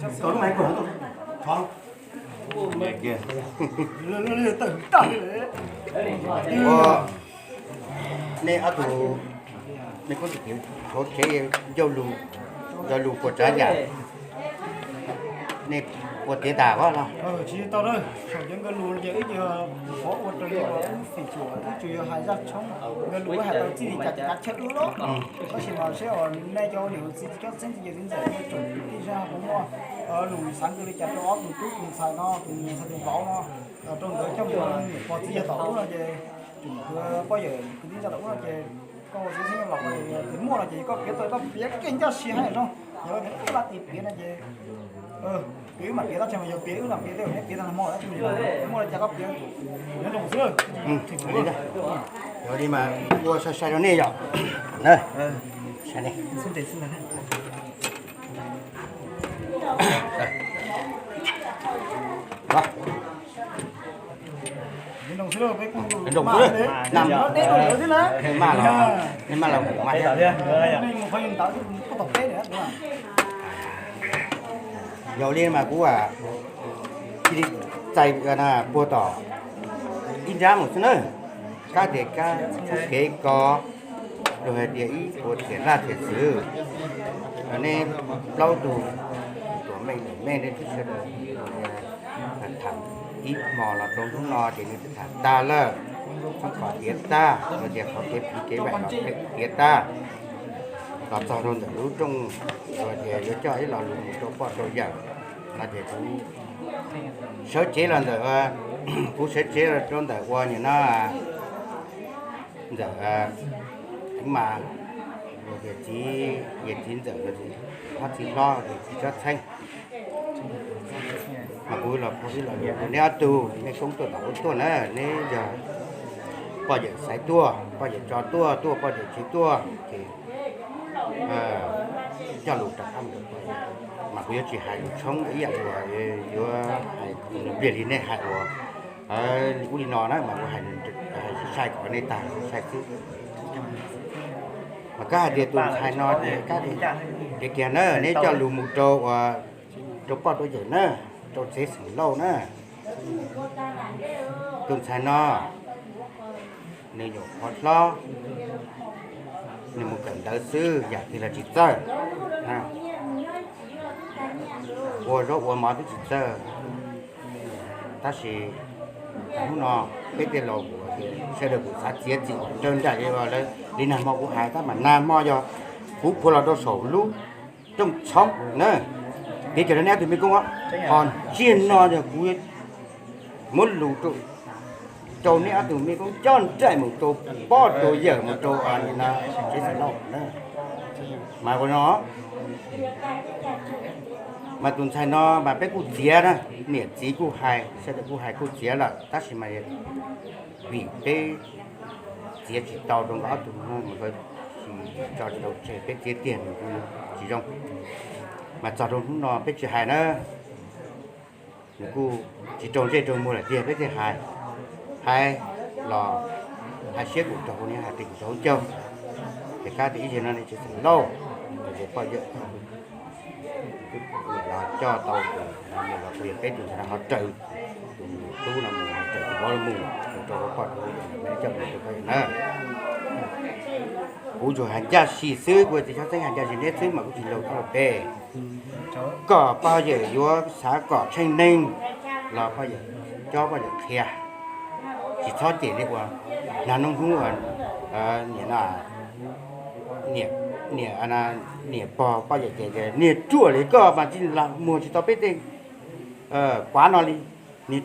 Ua, nej ob tug, nej koj tus kwv hauv tsev ncauj lus, ncauj lus puas tsav yam, nej puas tiav tas os los? Tsis tau na, saum cov ncauj lus ces wb ces qhov ua raws li uas wb feem xyuam wb tsuas yog hais zaj tshoob, ncauj lus wb hais tau txij li cas ces kav tsij wb los. Tab sis mas seb uas nej cov niam txiv txiv tub txheeb txiv yaig txiv ntxawm nej tsoom kwv tij zaj puas muaj lus xav nqi li cas rau ob tug tub tus ntxhais no, tus ntxhais tus vauv no, rau nkawd coj mus niam pog txiv yawg tom ub no ces, tseem kwv poj yawm kwv tij ntxawm tom ub no ces koj ua txiv txheeb los ces muaj no ces koj piav tau koj piav kiag ncaj siab heev zoo, yog tias ib lab tis piav no ces piav wb mam piav tab sis mas yog piav wb mam piav tej neb piav tag nag hmo tab sis mas muaj li cas koj piav, nyob zoo xwb. Yog li mas ua sai sai rau nej yom. Nyob zoo xwb, nej maj los, nej maj los mas. Yog li mas kuv cia li txais puag tom ib nrab mus xwb na. Kab tias kab txuj kev kos, luag hais tias ib puas thiam laj thiam xwm, nej plaub tug tuam meej lwm meej nej twb sawv daws tham ib hmos los rau hnub no ces nws twb tham tag lawm. Txhob kom tiav tag, los tias qhov kev phim kev vaim los tiav tag. Los txog rau ntawm lub rooj, los tias yuav coj ib lo lus mus rau poj rau yawm, los tias kuv sawv tsev los ntawm, kuv sawv tsev los rau ntawm ua nim no ntawm txiv mas, los tias txiv, yawg txiv ntxawm, los tias ob txiv hlob, los tias txiv tsob txheeb. Mas kuv los phau ib lo lus rau neb ob tug, nej koob tuaj tom ub tuaj na, neb yog poj yawm xaiv tuaj, poj yawm tso tuaj, tuaj poj yawm tsev tuaj ces coj lus rov qab mus rau poj yawm. Mas kuv yuav tsis hais lus tshoob ib yam uas yuav hais pliag li nej hais uas ub li no na, mas kuv hais sai sai kom nej tag sai xwb. Mas kab hais tias tus ntxhais no ces kab tias, tias kiag na, neb coj lus mus rau uas rau poj rau yawm na, rau tsev xeem lauj na. Tus ntxhais no nws nyuam qhuav hlob, nws mus kawm ntawv xwb, yam twg los tsis txawj, ua zaub ua mov twb tsis txawj. Tab sis hnub no peb tej laus sawv daws kuj xav txiav txim nrawm nraim li lawv li nag hmo kuv hais, tab mas nag hmo yog kuv phua los rau saum lub rooj tshoob na. Piav cov rau neb ob tug mej koob, ho tsiaj no yog kuv muab lus rau neb ob tug mej koob coj nraim mus rau poj rau yawm mus rau nim no tsev xeem lauj na. Mas ua no, mas tus ntxhais no mas peb kuj txiav na, niam txiv kuj hais, sawv daws kuj hais kuj txiav lawm, tab sis mas vim peb txiav tsis tau rau nkawd ob tug no mas nkawd tsis tso tsis tau tseg, peb txiav tiag nws tsis zoo. Mas txog rau hnub no peb tsis hais na, nws kuj tsis raug ntsej raug muag lawm tiag, peb thiaj hais. Hais los hais siab kuj raug, hais qis kuj raug caug. Ces kab tias ib zaug no nej tsev xeem lauj, ces poj yawm los coj tau tus ntxhais no mus los kuj yog peb tus ntxhais no ho raws tus tub no mus, ho raws tus vauv no mus, mus rau poj rau yawm, coj mus rau poj yawm na. Kuv tsuas hais ncaj si xwb, kuv txiv Tshab Xeeb hais ncaj si neb xwb mas kuv tsis laug thab laug pem. Kom poj yawm yuav xav kom tsheej neeg los poj yawm, cob poj yawm qhia, tsis txhob cem li uas nag noob hnub nim no niam, niam pog poj yawm ces tias niag ruam li koj mas tsis muag tsis tau peb tej kuav no li. Niag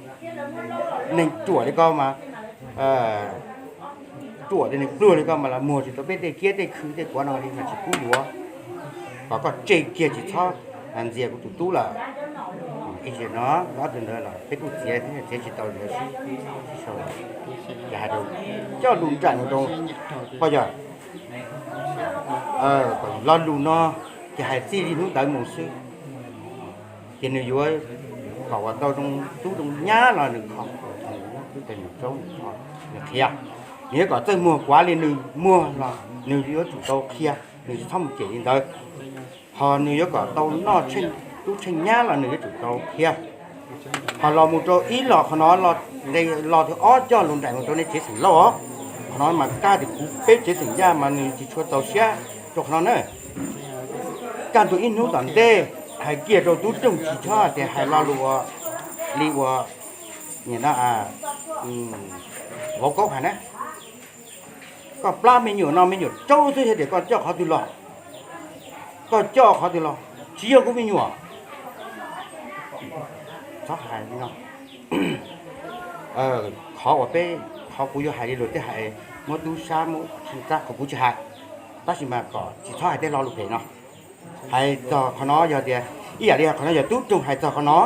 neeg ruam li koj mas, ruam tej neeg pluag li koj mas los muag tsis tau peb tej kiab tej khw tej kuav no li mas tsis pub yuav. Kom koj tseg kiag tsis txhob ntxias kuv tus tub lawm. Ib zaug no ob tug ntawd los peb kuj txiav, txiav tsis tau ntawd sib sau. Ces hais rau, coj lus nraim mus rau poj yawm, kom lo lus no ces hais txij li hnub ntawd mus xwb. Ces nws yuav kom uas tau zoo tub zoo nyab los nws kho, nws tub tau nyuam tsaub nws kho, nws qhia. Nws yuav kom txawj muag kuav li nws muag los nws yuav tsum tau qhia, nws tsis txhob mus cem li ntawd. Ho nws yuav kom tau noj tsheej tub Tsheej Nyab los nws yuav tsum tau qhia. Ho los mus rau ib los qhov no, los thib ob coj lus nraim mus rau nej tsev xeem Lauj os. Qhov no mas kaj tias kuv peb tsev xeem Yaj mas nws tsis tshua txaus siab rau qhov no na. Kaj ntug ib hnub tom ntej hais kiag rau tub Rooj Tsis Txhob tias hais lo lus ua li ua, nim no vauv Kaub hais na, koj plab me nyuam no me nyuam tsaub xwb, yog tias koj coj qhov twg los, koj coj qhov twg los tsis yog kuv me nyuam. Txhob hais li no. Qhov uas peb, qhov kuv yuav hais li luag tej hais, muab tub sab muab txab qhov kuv tsis hais, tab sis mas kom tsis txhob hais tej lo lus phem no. Hais txog qhov no yog tias ib yam li qhov no yog tub Rooj hais txog qhov no,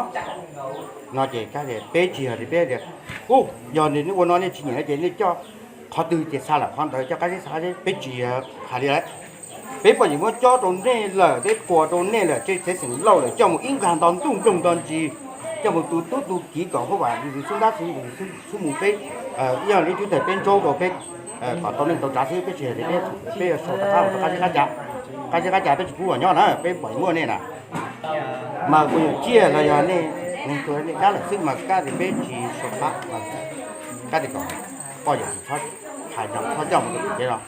no ces peb tsis yog tias peb tias, u, yog nws ua no nej tsis nyiam no ces nej coj qhov twg ces xa lawm qhov ntawd, coj qab zib xa qab zib, peb tsis hais li lawm. Peb pom yim muab cob rau nej lawm, peb quas rau nej lawm, tsev xeem Lauj lawm, coj mus ib nkag nto ntuj nploog nto ntsis, coj mus tu tub tu kiv kom huab vam xub ntab xub mus peb, ib yam li tub ntawd peb ntsaub rau peb kom tau neej tau tsav xwb, peb tsis hais tias peb, peb yuav sau rov qab los rau qab zib qab ca, qab zib qab ca peb tsis pub los nyob na, peb pom muaj nej na. Mas kuv yuav ciaj los yog nej, nej tua nej dab lawm xwb mas kaj tias peb tsis sau qab, kaj tias kom poj yawm txhob hais no, txhob coj mus rau kev no.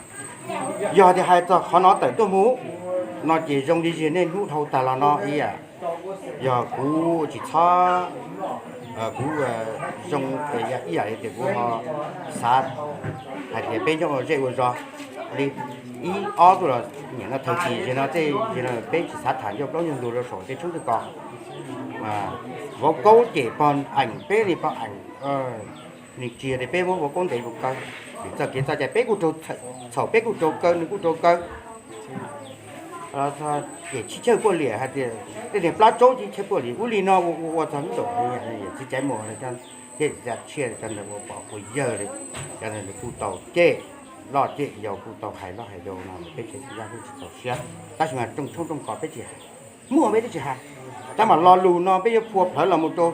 Yog tias hais txog qhov no tawm tuaj mus no ces zoo li zig nej hnub dhau tag los no ib yam. Yog kuv tsis txhob, kuv zoo ib yam li tias kuv ho xav hais tias peb nyob ua zej ua zos li ib ob tuj los nim no thaum kis zig no tej zig no peb tsis xav tham ncauj plaub ncauj ntug rau saum tej tshoob tej kos. Vauv Kaub cem pog Eem, peb li pog Eem, nws tsis yog tias peb muab Vauv Kaub ntes mus kaw, vim txoj kev txoj cai peb kuj raug txhaum, peb kuj raug kaw, nws kuj raug kaw. Ces tshib chawj puaj liam hais tias tej niag plab tsaub tshib chawj puaj liam ub li no ua ua txog ntawm txiv caiv muas thiab txiv tshiab cov ntawd ua pom ua yawg li, cov ntawd nws kuj tau cem loj cem yau, kuj tau hais loj hais yau no peb tsev xeem Yaj kuj tsis txaus siab, tab sis mas rooj tshoob rooj kos peb tsis hais, muaj peb twb tsis hais. Tab mas lo lus no peb yuav phua plhawv los mus rau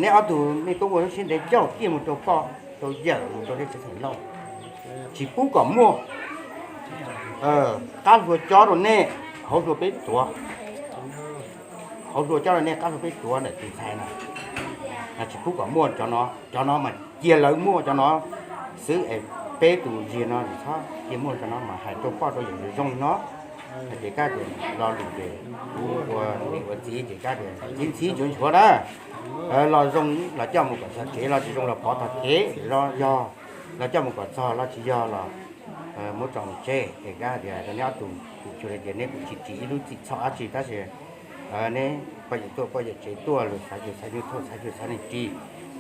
neb ob tug mej koob ua lub siab ntev coj kiag mus rau poj rau yawm mus rau nej tsev xeem Lauj, tsis pub kom muaj qab hlua cob rau nej, hauv hlua peb tuav, hauv hlua cob rau nej, qab hlua peb tuav ntawm tus ntxhais na. Tsis pub kom muaj cov no, cov no mas cia lawv muaj cov no xwb es peb tus zig no txhob cia muaj cov no mas hais rau poj rau yawm zoo li no. Ces kab tias lo lus ces kuv ua niam ua txiv ces kab tias txiv ntxhib tsuav nchuav na, los zoo los coj mus kom txog tsev, los tsis zoo los pov tog kev, los yog los coj mus kom txog, los tsis yog los muab tso mus tseg. Ces kab tias rau neb ob tug, kuv xav tias neb kuj tsis ris ib lub txim txhaum dab tsi tab sis neb poj yawm tuaj poj yawm tsev tuaj, luag xav ces xav nyuj thauj, xav ces xav neeg ris,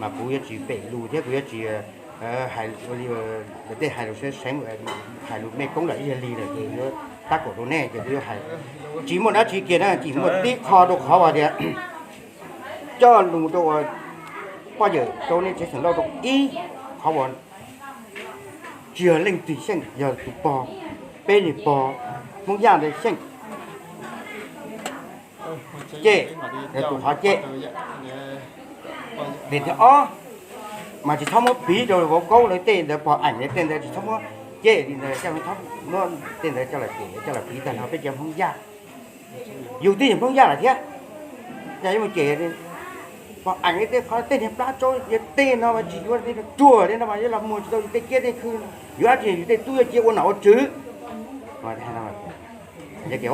mas kuv yuav tsis pem lus thiab kuv yuav tsis hais ua li lawv tej hais lus seev seev, hais lus mej koob lawm ib yam li lawm ces yuav tab kaum rau nej ces kuv yuav hais tsis muaj dab tsi kiag na, tsis muaj tib qho rau qhov uas tias coj lus rau uas poj yawm rau nej tsev xeem Lauj rau ib qhov uas tsis yog leej twg xyeej, yog tus pog, peb niag pog Hmoob Yaj ntawd xyeej, cem, yog tus qhov cem. Vim tias ob, mas tsis txhob muab piv rau Vauv Kaub lawv tej ntawd, pog Eem lawv tej ntawd tsis txhob muab cem li ntawd, muab tej ntawd coj los cem coj los piv tag nrho peb cov Hmoob Yaj. Yus twb yog Hmoob Yaj lawm thiab, cas yuav mus cem pog Eem tej qhov tej niag plab tsaub tej no mas tsis yuav ruam li no mas yuav los muag tsis tau yus tej kiab tej khw, yuav dab tsi yus tej tub yuav cia ua nom ua tswv. Yog tias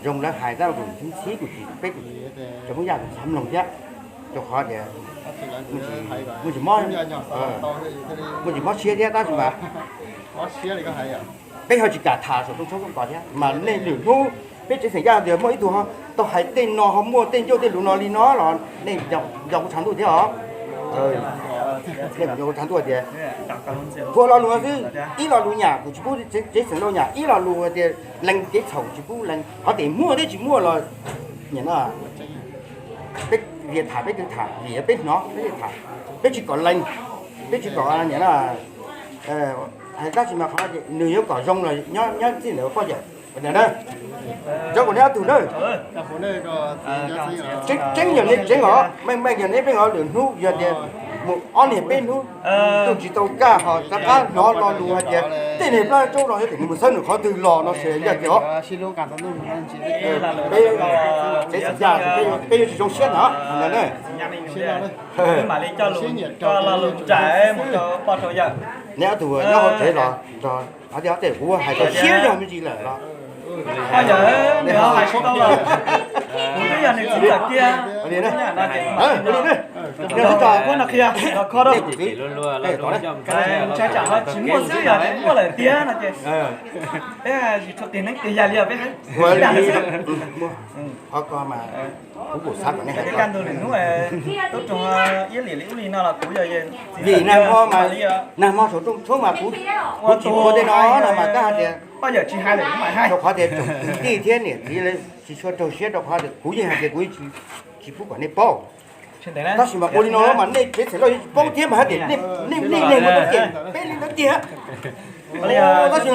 zoo lawv hais tab tus ntxhib kuv tsis, peb kuv cov Hmoob Yaj kuv tsis xav mloog thiab, rau qhov tias muaj tsis mob, muaj tsis mob siab thiab tab sis mas peb ho tsis kam tham saum rooj tshoob rooj kos thiab mas nej lwm hnub peb tsev xeem Yaj tias muaj ib tug tau hais tej no ho muaj tej ncauj tej lus no li no los nej nco kuv tshav ntuj thiab os. Nej nco kuv tshav ntuj tias ua lo lus xwb, ib lo lus nyam kuv tsis pub tsev xeem Lauj nyam, ib lo lus tias lees kev txhaum tsis pub lees, qhov tias muaj thiab tsis muaj los nim no peb tham peb twb tham vim peb hnov peb tham, peb tsis kom lees, peb tsis kom nim no hais tab sis mas qhov nws yuav kom zoo los nyob txij ntawm poj yawm na. Cov kuv neb ob tug na, tseeb tseeb yog neb tseeb os, meej meej yog neb meej os, lwm hnub yog tias Mus ob niag peb hnub, tuaj tsis tau kaj ho rov qab hnov lo lus hais tias tej niag plab tsaub no yog tias nws mus txhawb nws qhov twg los no ces yog tias os. Peb, peb yuav tsis zoo siab ntag na. Neb ob tug nyob hauv tsev los nrog ob tej kuv hais tau siab zog me ntsis lawm los. Ntshai tsam ho tsis muaj xwb, yog tias muaj lawm tiag no ces peb tsis tshua tig neeb tig yaig li os, peb hais. Qhov ko mas kuv kuj xav kom nej hais. Kaj ntug lwm hnub tub rog iab liam li ub li no los kuv yog vim nag hmo mas, nag hmo saum rooj tshoob mas kuv, kuv tsis ua tej no no mas kab hais tias, rau qhov tias tsoom kwv tij thiab niam txiv lawv tsis tshua raug siab rau qhov tias kuv yeej hais tias kuv tsis pub kom nej paub. Tab sis mas ua li no mas nej tsev txhais loj yuav tsis paub thiab mas hais tias nej, nej, nej mus tau ces peb li ntawd tiag. Tab sis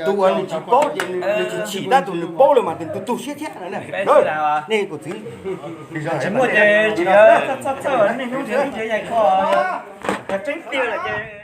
tus uas nws tsis paub ces nws tsis chim, tab tus nws paub lawm mas nws tus tu siab thiab. Nej tus txwv tsis muaj ces tsis txhawj, nej hnub tsev hnub tsev yaig kho, yog tseeb tiag lawm ces